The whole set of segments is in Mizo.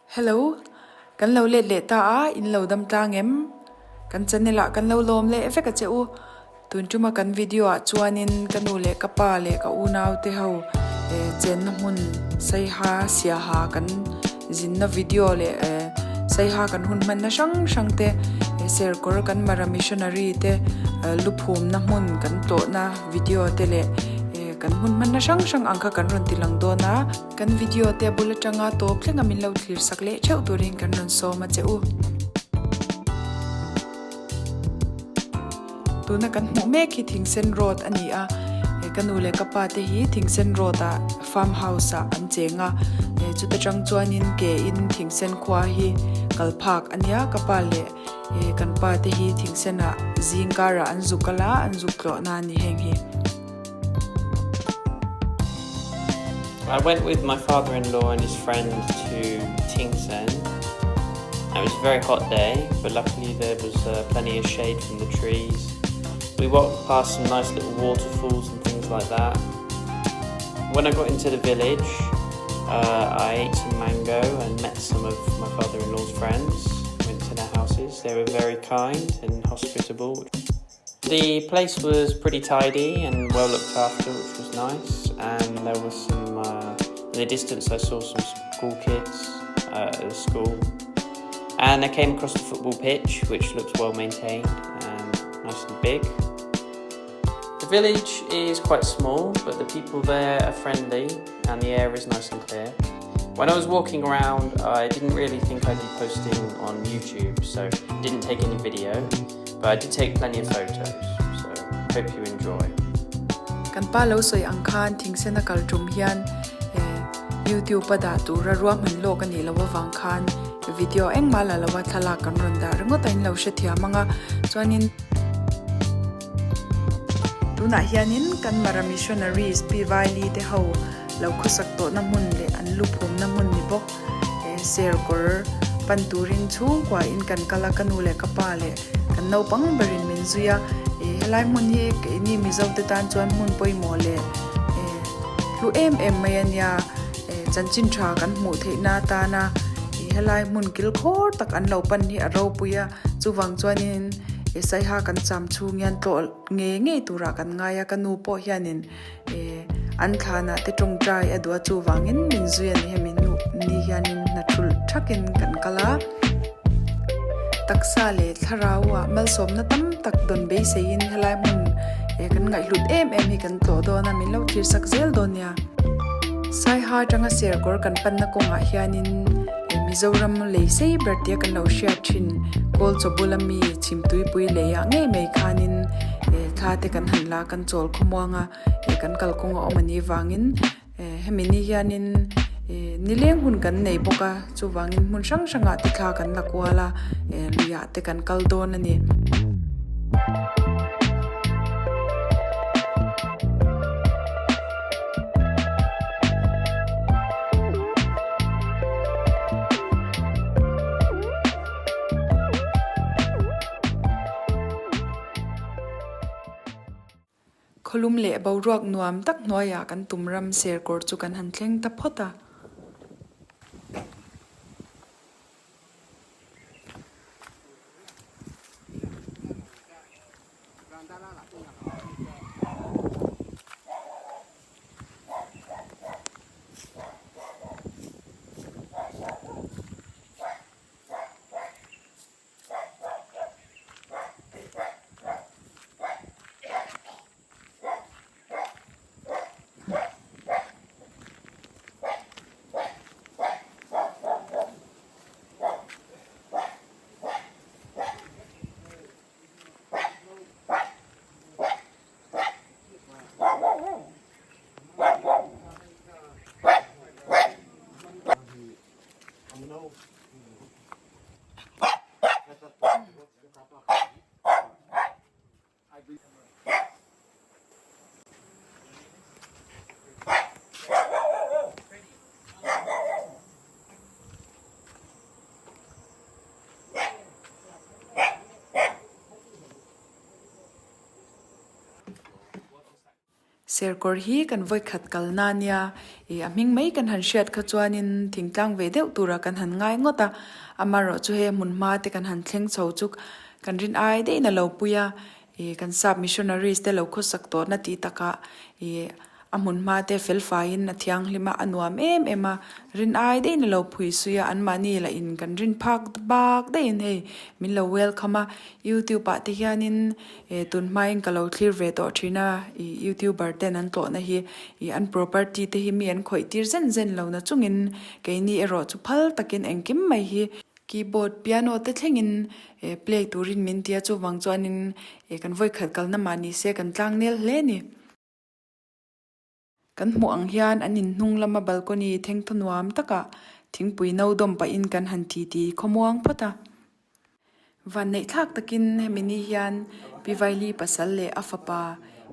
Hello, kan lo let leh ta a, in lo dam tlang em? Kan channel ah kan lo lawm leh vek a che u. Tun tuma kan video ah chuanin ka nu leh ka pa leh ka unau te ho chenna hmun Saiha Siaha kan zinna video leh Saiha kan hun hmanna hrang hrang te Serkawr kan Mara Missionary te luphumna hmun kan tlawhna video te leh kan hun hmanna hrang hrang ang kha kan rawn ti lang dawn a. Kan video te a bul atanga tawp thlenga min lo thlir sak leh theuh turin kan rawn sawm a che u. Tuna kan hmuh mek hi Thingsen Road a ni a, ka nu leh ka pa te hi Thingsen Road ah farm house ah an cheng a, chuta tang chuanin ke in Thingsen khua hi kal phak a nia, ka pa leh kan pa te hi Thingsen ah zing karah an zuk kal a, an zuk tlawh na a ni heng hi. I went with my father-in-law and his friend to Tingsen. It was a very hot day, but luckily there was uh, plenty of shade from the trees. We walked past some nice little waterfalls and things like that. When I got into the village, uh, I ate some mango and met some of my father-in-law's friends. Went to their houses. They were very kind and hospitable. The place was pretty tidy and well looked after, which was nice. And there was some, uh, in the distance, I saw some school kids uh, at the school. And I came across the football pitch, which looks well maintained and nice and big. The village is quite small, but the people there are friendly and the air is nice and clear. When I was walking around, I didn't really think I'd be posting on YouTube, so didn't take any video, but I did take plenty of photos, so hope you enjoy. Kan pa lo sawi ang khan thingsen a kal tum hian YouTube a dah tura ruahman lawk a nih loh avang khan video engmah la lova thlalak kan rawn dah ringawt a in lo hrethiam ang a, chuanin tunah hianin kan Mara Missionaries Pi Vaili te ho lo khawsak tawhna hmun leh an lu phumna hmun ni bawk Serkawr pan turin chhungkua in kan kal a, ka nu leh ka pa leh kan naupang berin min zui a, helai hmun hi keini Mizo te tan chuan hmun pawimawh leh hlu em em mai a nia, chanchin tha kan hmuh theihna atana helai hmun kilkhawr tak an lo pan hi a ropui a, chuvang chuanin Saiha kan cham chhung hian tlawh ngei ngei turah kan ngai a, ka nu pawh hianin. Eh, an thlanah te tawngtai a duh a chuvangin min zui a ni hemi hnu ni hianin hna thulh thakin kan kal a. Taksa leh thlarauah malsawmna tam tak dawn beiseiin helai hmun eh kan ngaihhlut em em hi kan tlawh dawn a, min lo thlir sak zel dawn nia. Saiha atanga Serkawr kan panna kawngah hianin eh Mizoram lei sei ber tia kan lo hriat thin Kawl chaw bula mi Chhimtuipui leiah ngei mai khanin eh thla te kan han la kan chawl khawmuang a eh kan kalkawng a awm a nih vangin eh hemi ni hianin eh nileng hun kan nei bawk a chuvangin hmun hrang hrangah te thla kan la kual a eh luiah te kan kal dawn a ni. Khawlum leh boruak nuam tak hnuaiah kan tum ram serkawr chu kan han thleng ta phawt a. Serkawr hi kan vawikhat kalna ania, ih a hming mai kan han hriat kha chuanin thingtlang ve deuh tura kan han ngai ngawt a, amaherawh chu hei hmun hma te kan han thleng chho chu kan rin ai deihin a lo pui a, ih kan sap missionaries te lo khawsak tawhna tih takah ih A hmun hma te fel faiin a thianghlim a, a nuam em em a, rin ai daihin a lo phui sui a, anmahni lah in kan rin phak bak daihin hei min lo welcome a, youtube ah te hianin eh tun hmain ka lo thlir ve tawh thin a, ih youtuber ten an tlawhna hi ih an property te hi mi an khawih tir zen zen lo na chungin keini erawh chu phal takin engkim mai hi keyboard piano te thlengin eh play turin min ti a, chuvang chuanin eh kan vawikhat kalna mah ni se kan tlang nel hle a ni. Kan hmuh ang hian an inhnung lama balcony thengthaw nuam takah thingpui no dawm pahin kan han titi khawmuang phawt a. Vanneih thlak takin hemi ni hian Pi Vaili pasal leh a fapa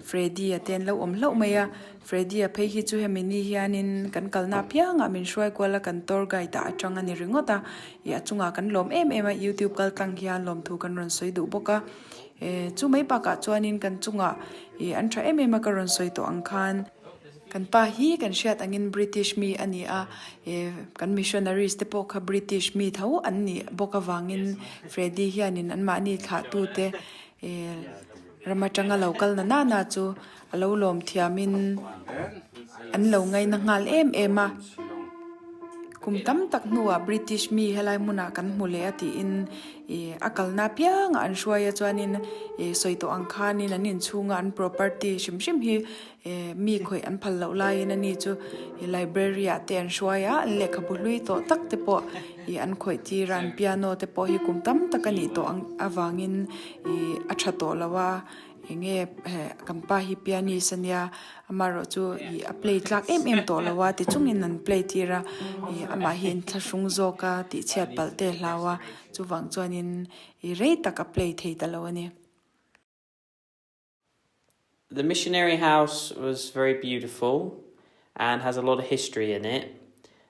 Freddy-a te an lo awm hlauh mai a. Freddy-a phei hi chu hemi ni hianin kan kalna apiangah min hruai kual a, kan tour guide ah atang a ni ringawt a. Ih a chungah kan lawm em em a, youtube kal tlang hian lawmthu kan rawn sawi duh bawk a. Eh chu mai bakah chuanin kan chungah ih an tha em em a ka rawn sawi tawh ang khan kan pa hi kan hriat angin British mi a ni a eh kan missionaries te pawh kha British mi tho an nih bawk avangin Freddy hianin anmahni thlahtute eh ram atanga lo kal na nana chu a lo lawm thiamin an lo ngaina nghal em em a. Kum tam tak hnuah British mi helai hmunah kan hmu leh a tiin ih a kalna apiangah an hruai a chuanin ih sawi tawh ang khanin an inchhunga an property hrim hrim hi eh mi khawih an phal loh laiin ani chu ih library ah te an hruai a an lehkhabu hlui tawh tak te pawh ih an khawih tir a an piano te pawh hi kum tam tak a nih tawh ang avangin ih a tha tawh lo a. Enge heh kan pa hi pianist a nia amaherawh chu ih a play tlak em em tawh lo a tichungin an play tir a ih amah hi inthlahrung zawk a tih chhiat palh te a hlau a chuvang chuanin ih rei tak a play thei ta lo a ni. The missionary house was very beautiful and has a lot of history in it.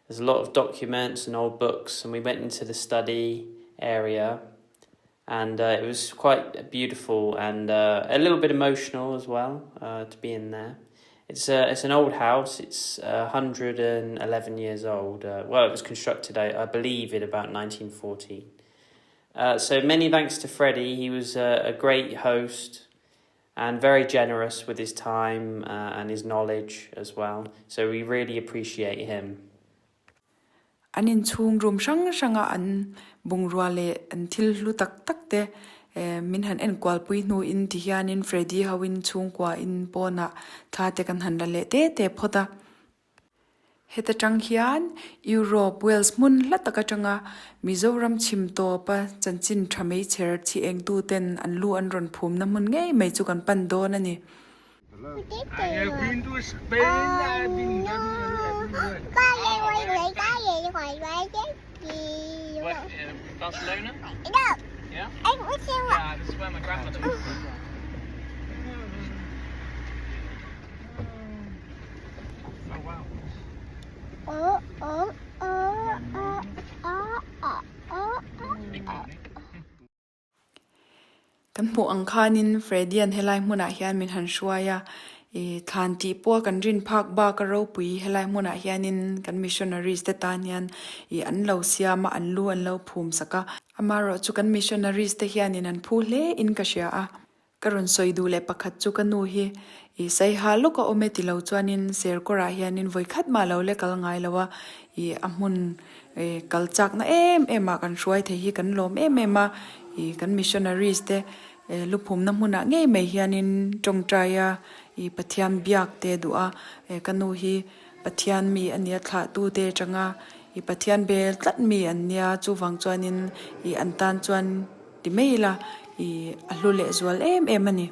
There's a lot of documents and old books and we went into the study area and uh, it was quite beautiful and uh, a little bit emotional as well uh, to be in there. It's a, it's an old house. It's 111 years old. Uh, well, it was constructed, I, I believe, in about 1914. Uh, so many thanks to Freddie. He was a, a great host and very generous with his time uh, and his knowledge as well. So we really appreciate him. An inchhung room hrang hranga an bungrua leh an thil hlu tak tak te eh min han enkual pui hnuin ti hianin Freddy hoin chhungkua in pawnah thla te kan han la leh te te phawt a. Heta tang hian Europe, Wales hmun hla tak atanga Mizoram chhim tawpa chanchin tha meichher chhi eng tu ten an lu an rawn phumna hmun ngei mai chu kan pan dawn a ni. Kan hmuh ang khanin Freddy-a'n helai hmunah hian min han hruai a, ih thlan tih pawha kan rin phak bak a ropui helai hmunah hianin kan missionaries te tan hian ih an lo siam a, an lu an lo phum sak a. Amaherawhchu chu kan missionaries te hianin an phu hle in ka hria a. Ka rawn sawi duh leh pakhat chu ka nu hi ih saiha lawk a awm e ti lo chuanin Serkawrah hianin vawi khat mah lo le kal ngai lo a, ih a hmun ih kal chakna em em ah kan hruai thei hi kan lawm em em a, ih kan missionaries te luphumna hmunah ngei mai hianin tawngtai a ih Pathian biak te duh a, ka nu hi Pathian mi a nia thlahtu te atanga ih Pathian bel tlat mi an nia chuvang chuanin ih an tan chuan Ti mai ila i a hlu leh zual em em a ni.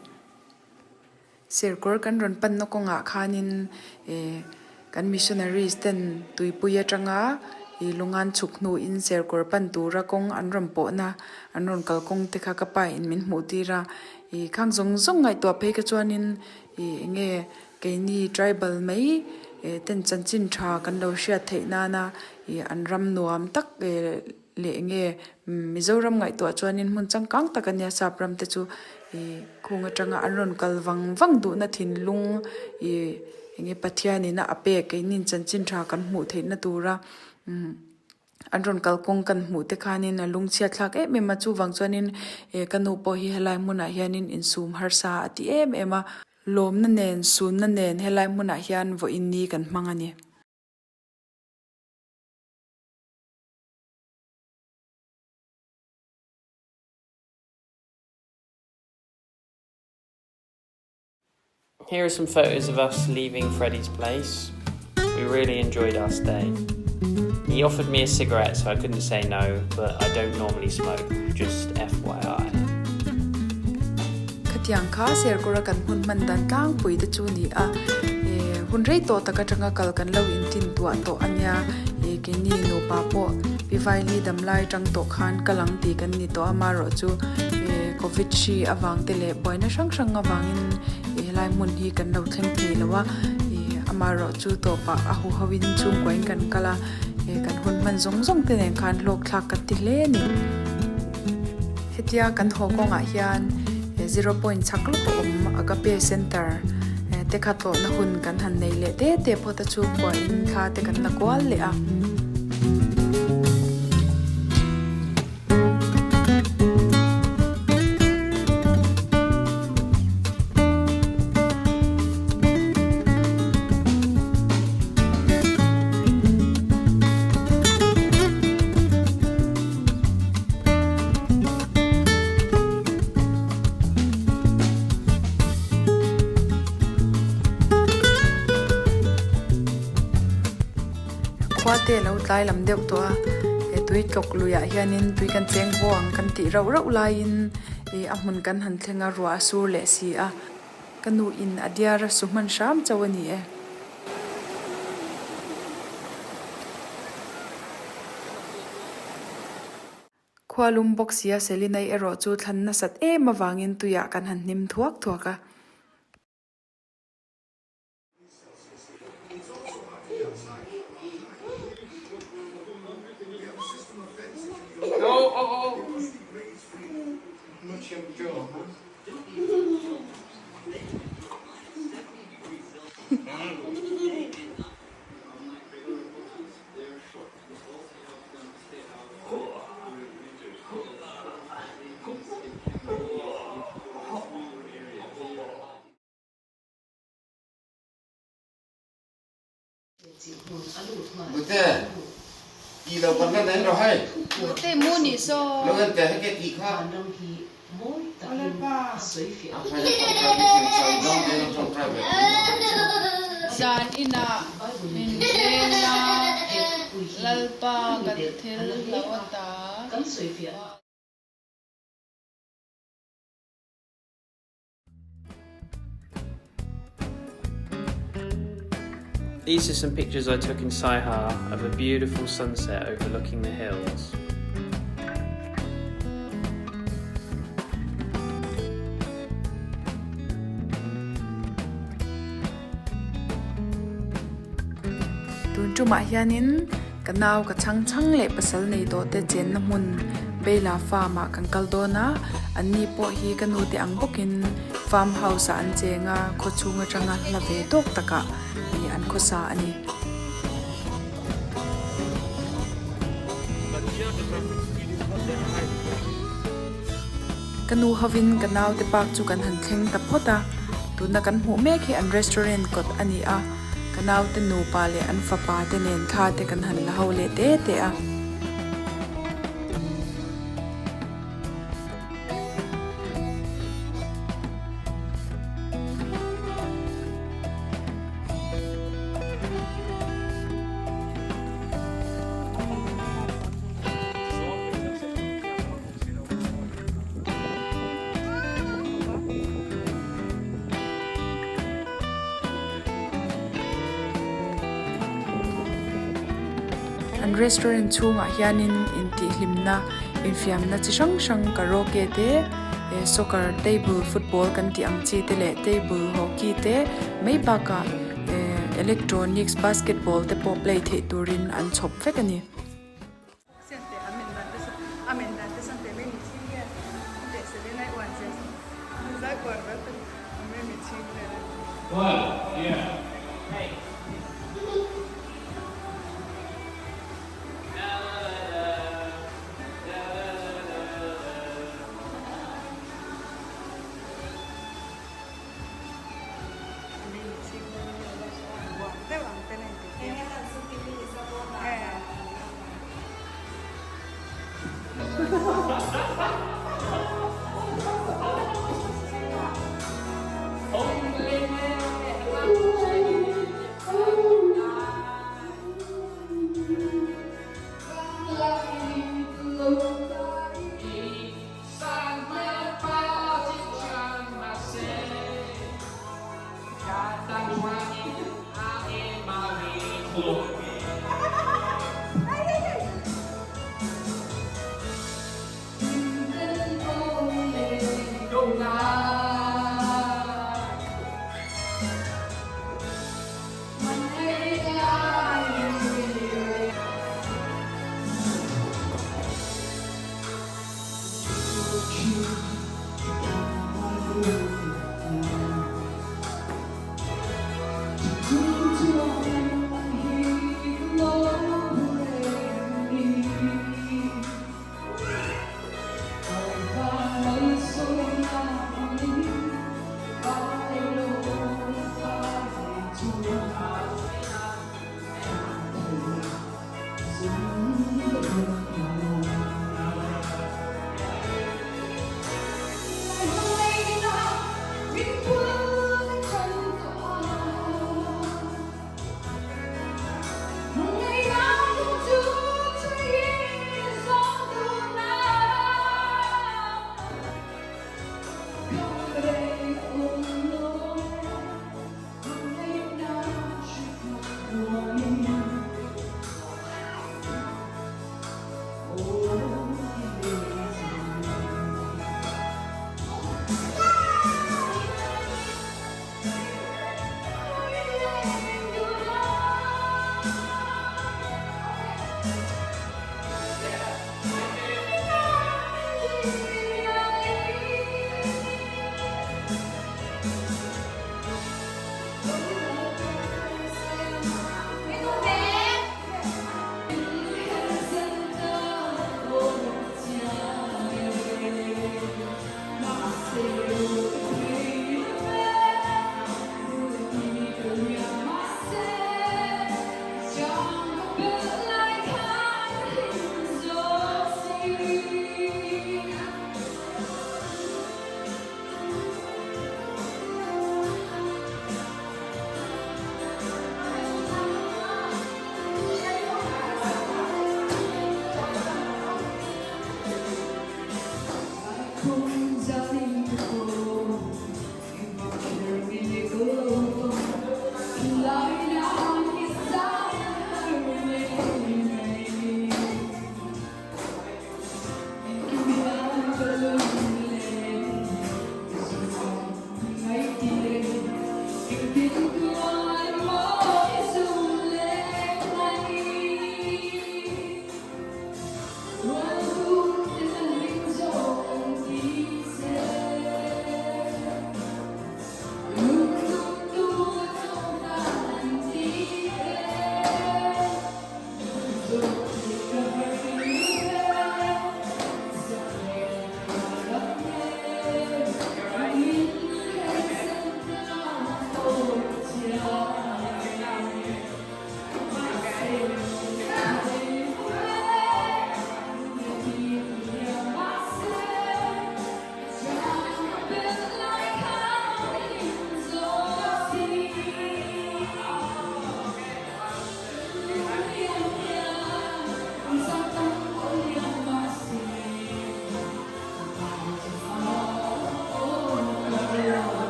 Serkawr kan rawn panna kawngah khanin eh kan missionaries ten tuipui atanga i lungan chhuk hnuin serkawr pan tura kawng an rawn pawhna an rawn kal kawng te kha ka pa in min hmuh tir a. I khang zawng zawng ngaihtuah phei kha chuanin i enge keini tribal mai eh ten chanchin tha kan lo hriat theih nana i an ram nuam tak eh. leh enge Mizoram ngaihtuah chuanin hmun changkang tak a nia sap ram te chu ih khung atanga an rawn kal vang vang duhna thinlung ih enge Pathianin a pek keinin chanchin tha kan hmuh theihna tura umm an rawn kal kawng kan hmuh te khanin a lungchhiat thlak em em a chuvang chuanin eh ka nu pawh hi helai hmunah hianin insum harsa a ti em em a lawmna nen sunna nen helai hmunah hian vawiin ni kan hmang a ni. Here are some photos of us leaving Freddie's place. We really enjoyed our stay. He offered me a cigarette so I couldn't say no, but I don't normally smoke, just FYI. Khatiang kha Serkawra kan hmun hman dan tlangpui te chu ni a, hun rei tawh tak atanga kal kan lo intin tuah tawh a nia, keini nupa pawh Pi Vaili damlai tang tawh khan kal ang tih kan ni tawh a, marawh chu Covid hri avang te leh buaina hrang hrang avangin helai hmun hi kan lo thleng thei lo a, amaherawh chu tawpah a huho in chhungkuain kan kal a, kan hun hman zawng zawng te nen khan hlawk thlak kan ti hle a ni. Hetia kan haw kawngah hian zero point chhak lawk a awm Agape Center te kha tlawhna hun kan han nei leh te te phawt a chhungkuain thla te kan la kual leh a. Khua te lo tlai lam deuh tawh a, he tui tlawk luiah hianin tui kan cheng haw ang kan tih rauh rauh laiin ih a hmun kan han thleng a, ruah a sur leh si a, ka nu in a diar a su hman hram chauh a ni e. Khua lum bawk sia Selinai erawh chu thlan nasat em avangin tuiah kan han hnim thuak thuak a. Mute, ti lo kan la nen rawh hei. Mute mu nih saw. Lo en teh hei ke ti kha. Zan inah min veng a, Lalpa kan thil hlo ata. These are some pictures I took in Saiha of a beautiful sunset overlooking the hills. Tun tumah hianin ka nau ka chhang chhang leh pasal nei tawh te chenna hmun Beila farm ah kan kal dawn a, anni pawh hi ka nu te ang bawkin farm house ah an cheng a, khaw chhung atanga hla ve tawk takah ih an khawsa a ni. Ka nu hovin ka naute park chu kan han thleng ta phawt a, tuna kan hmuh mek hi an restaurant kawt a ni a. Ka naute nupa leh an fapa te nen thla te kan han la ho leh te te a. An restaurant chhungah hianin intihhlimna infiamna chi hrang hrang karaoke te eh soccer table football kan tih ang chi te leh table hockey te mai bakah eh electronics basketball te pawh play theih turin an chhawp vek a ni.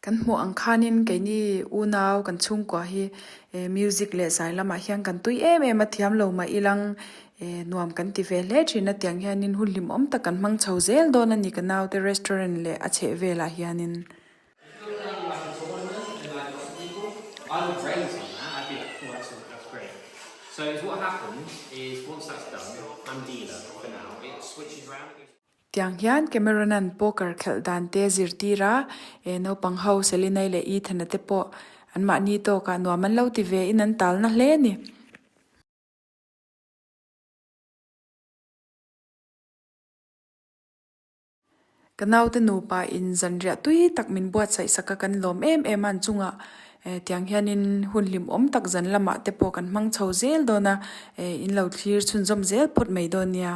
Kan hmuh ang khanin keini unau kan chhungkua hi music leh zai lamah hian kan tui em em a thiam lo mah ilang nuam kan ti ve hle thin a tiang hianin hun hlimawm tak kan hmang chho zel dawn a ni ka naute restaurant leh a chhehvelah hianin. Tiang hian Cameron-a'n poker khelh dan te zirtir a, eh naupang ho Selinai leh Ethan-a te pawh anmahni tawkah nuam an lo ti ve in an talna hle a ni. Ka naute nupa in zanriah tui tak min buatsaih sak a kan lawm em em a an chungah eh tiang hianin hun hlimawm tak zan lamah te pawh kan hmang chho zel dawn a, eh in lo thlir chhunzawm zel phawt mai dawn nia.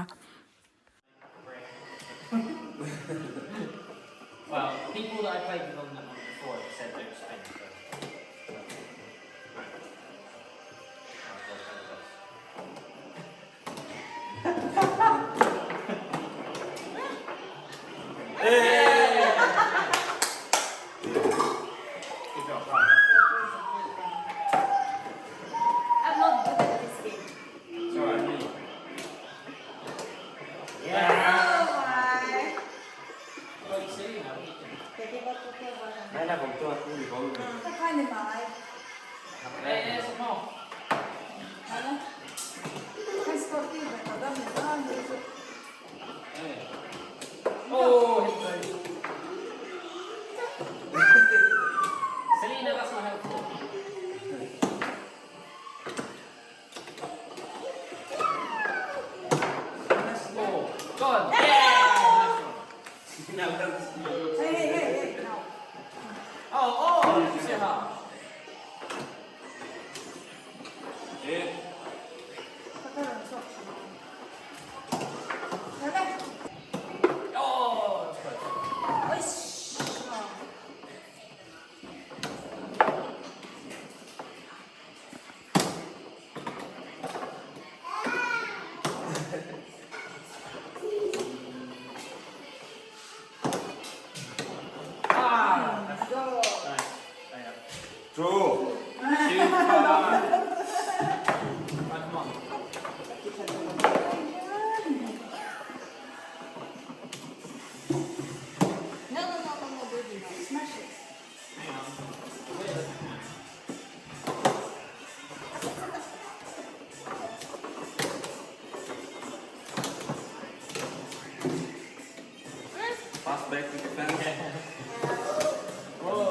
Pass back to defense.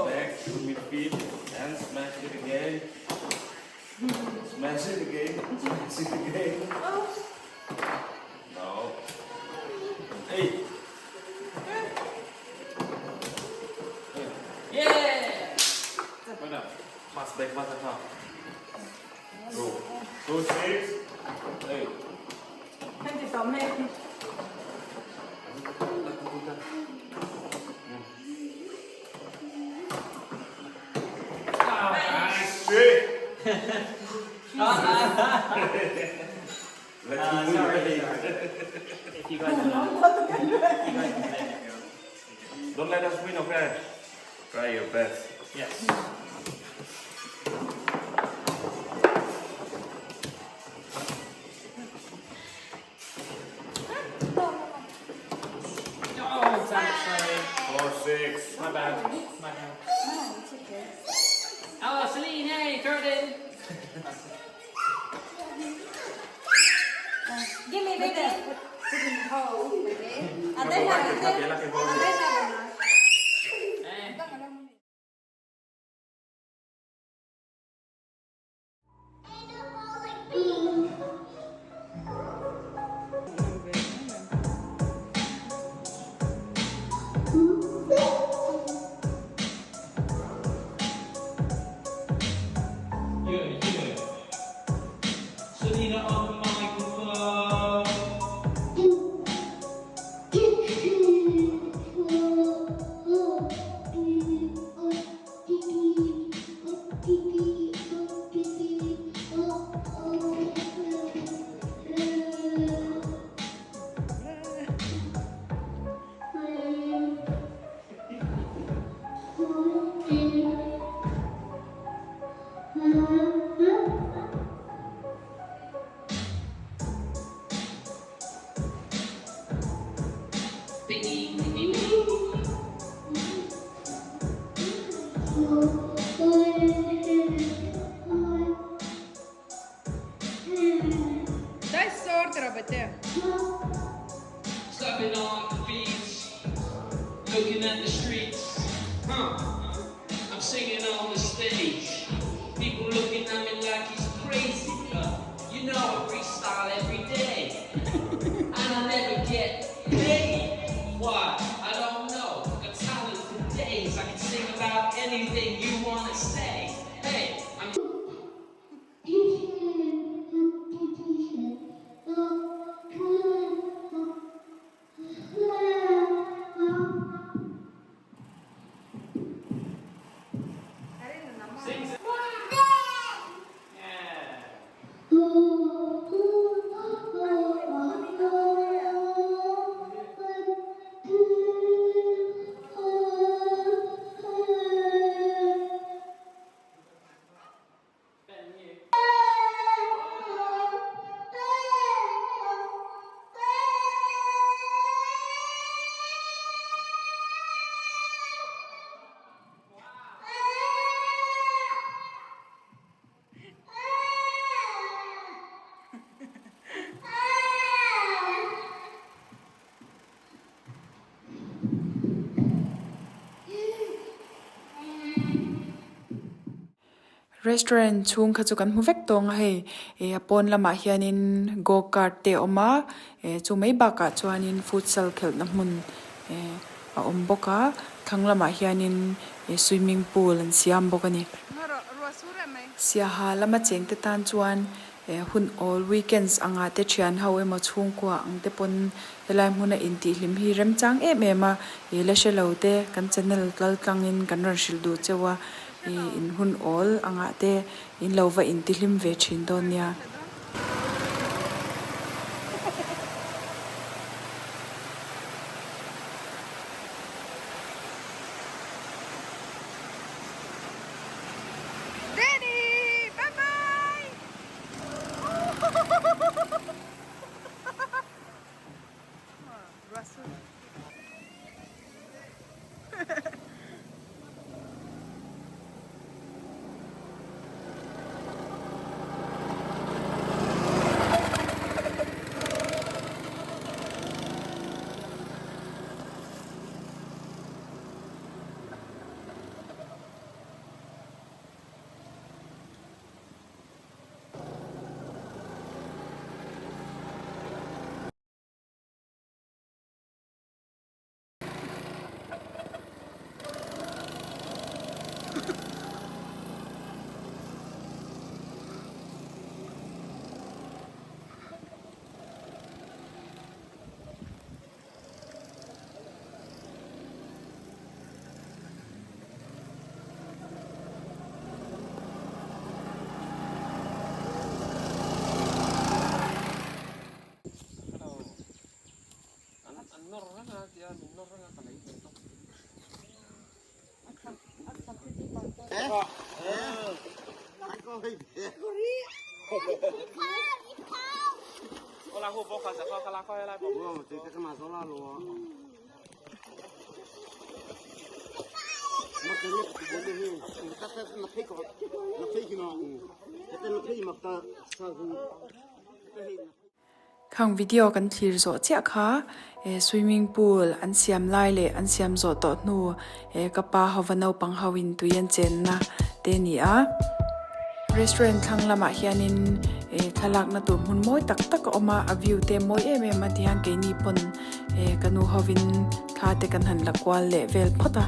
Back to midfield and smash it again. Smash it again. Smash it again. No. Hey. Yeah! Well done. Pass back, pass back. Go. 2, 6, 8. Nice. Let him win. If you guys wanna, you guys can blame if you want. Don't let us win, okay? Try your best. Yes. Oh, damn it, sorry. 4-6. My bad. My bad. Oh, Celine, hey, throw it in. Give me, baby. Put in the hole, okay? And then and then Hey. Yeah. Selena on the microphone. Dai sorte rabate. Stepping on the beats, looking at the streets. Huh. I'm singing on the stage. People looking at me like he's crazy, but you know I freestyle every day. And I never get paid. Why? I don't know. I got talent for days. I can sing about anything you wanna say. Hey, I'm Restaurant chhung kha chu kan hmu vek tawng a hei eh a pawn lamah hianin go kart te a awm a eh chu mai bakah chuanin futsal khelhna hmun eh a awm bawk a thlang lamah hianin eh swimming pool an siam bawk a ni. Siaha lama cheng te tan chuan eh hun awl weekends anga te thian ho emaw chhungkua ang te pawn helai hmuna intihhlim hi remchang em em a ih la hre lo te kan channel kal tlangin kan rawn hrilh duh cheu a ih in hun awl angah te in lo va intihlim ve thin dawn nia. Daddy! Bye bye! Russell. Khang video kan thlir zawh chiah kha swimming pool an siam lai leh an siam zawh tawh hnu ka pa hova naupang ho in tui an chenna te a ni a. Restaurant thlang lamah hianin thlalakna tur hmun mawi tak tak a awm a, a view te mawi em em a tihian keini pawn ka nu hovin thla te kan han la kual leh vel phawt a.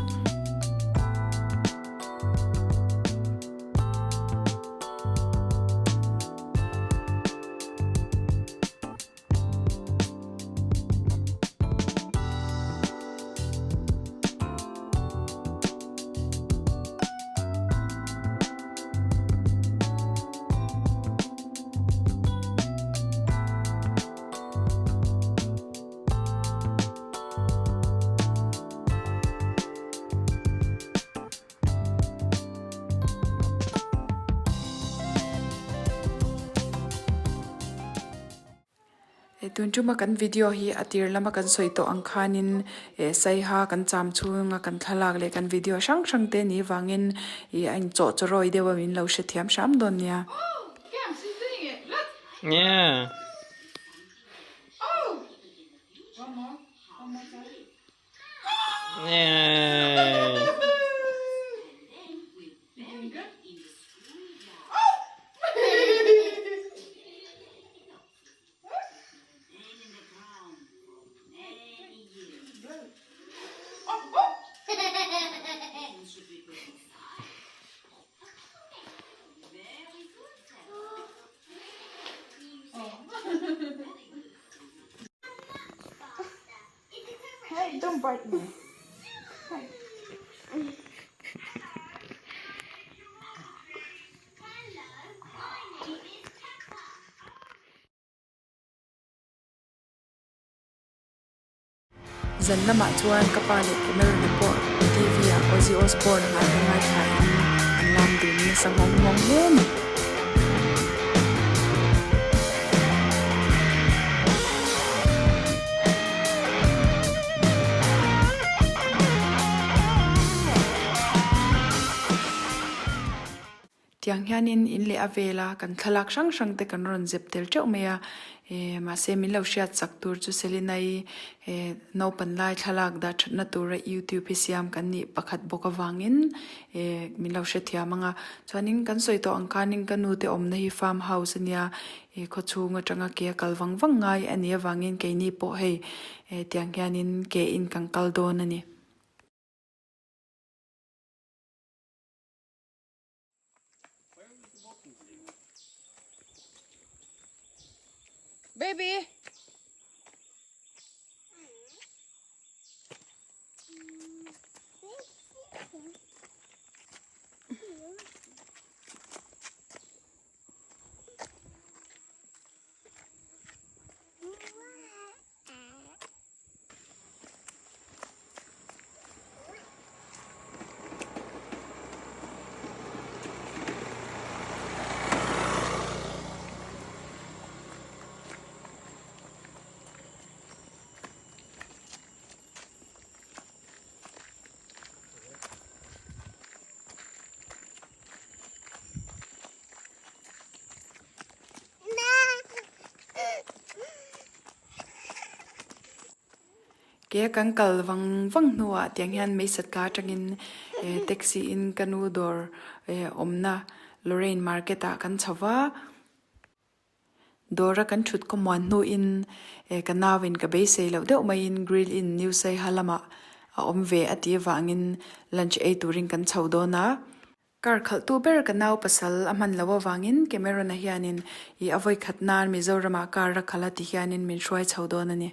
Tun tuma kan video hi a tir lama kan sawi tawh ang khanin eh saiha kan cham chhunga kan thlalak leh kan video hrang hrang te ni vangin ih a inchawh chawrawi deuh a min lo hrethiam hram dawn nia. Yeah. Yay. Hey, don't bite me. Hey. Zan lamah chuan ka pa leh Cameron-a pawh TV ah Ozzy Osbourne hla te ngaithla in an lam dun nasa nghawng nghawng hle a ni. Tiang hianin in leh a vela kan thlalak hrang hrang te kan rawn zep tel teuh mai a, eh mahse min lo hriat chak tur chu Selina-i eh naupan lai thlalak dah thatna tura youtube hi siam kan nih pakhat bawk avangin eh min lo hrethiam ang a, chuanin kan sawi tawh ang khanin ka nu te awmna hi farm house ania eh khawchhung atanga ke a kal vang vang ngai a nih avangin keini pawh hei eh tiang hianin ke in kan kal dawn a ni. Baby! Ke kan kal vang vang hnuah tiang hian meisat ka atangin eh taxi in ka nu dawr eh awmna Lorraine market ah kan chho va. Dawra kan thut khawmuan hnuin eh ka nauin ka beisei loh deuh maiin grill in New Saiha lamah a awm ve a tih avangin lunch ei turin kan chho dawn a. Car khalhtu ber ka nau pasal a hman loh avangin Cameron-a hianin ih a vawikhat nan Mizoramah car a khalh a ti hianin min hruai chho dawn a ni.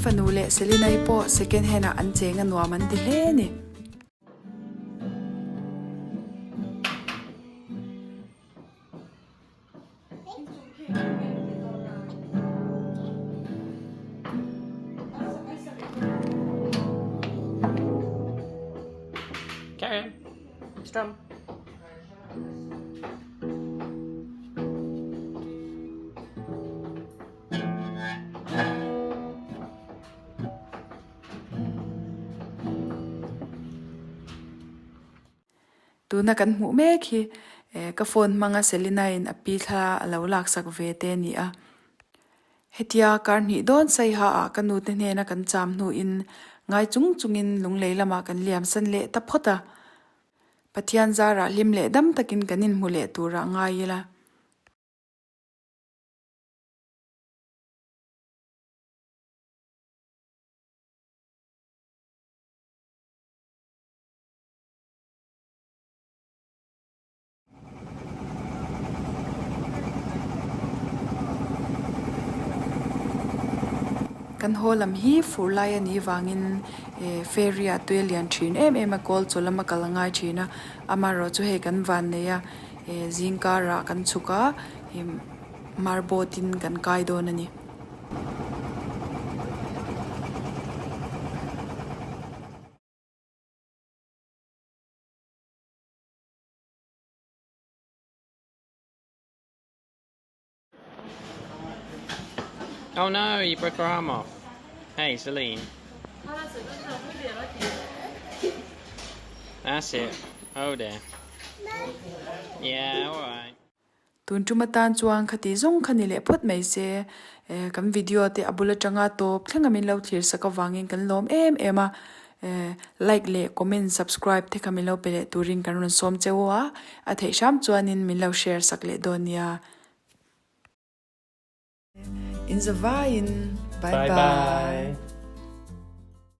fanu leh Selina-i pawh second hand-ah an cheng a nuam an ti hle a ni. Carry on. Strum. Tuna kan hmuh mek hi ka phone hmanga Selina in a pi thla a lo laksak ve te a ni a. Hetia kar hnih dawn saiha ah ka nu te hnena kan cham hnuin ngai chung chungin lunglei lamah kan liam san leh ta phawt a. Pathian zarah hlim leh dam takin kan inhmu leh turah ngai ila. Kan haw lam hi fur lai a nih vangin eh ferry ah tui a lian thin em em a kawl chaw lama kal a ngai thin a amaherawhchu hei kan van nei a eh zing karah kan chhuk a ih marboat in kan kai dawn a ni. Oh no, you broke her arm off. Hey, Celine. That's it. Oh dear. Yeah, alright. Tun tum atan chuan khati zawng kha ni leh phawt mai se, kan video te a bul atanga tawp thleng a min lo thlir sak avangin kan lawm em em a, like leh comment subscribe te kha min lo pe leh turin kan rawn sawm cheu a, a theih hram chuanin min lo share sak leh dawn nia. In zavaiin bye bye.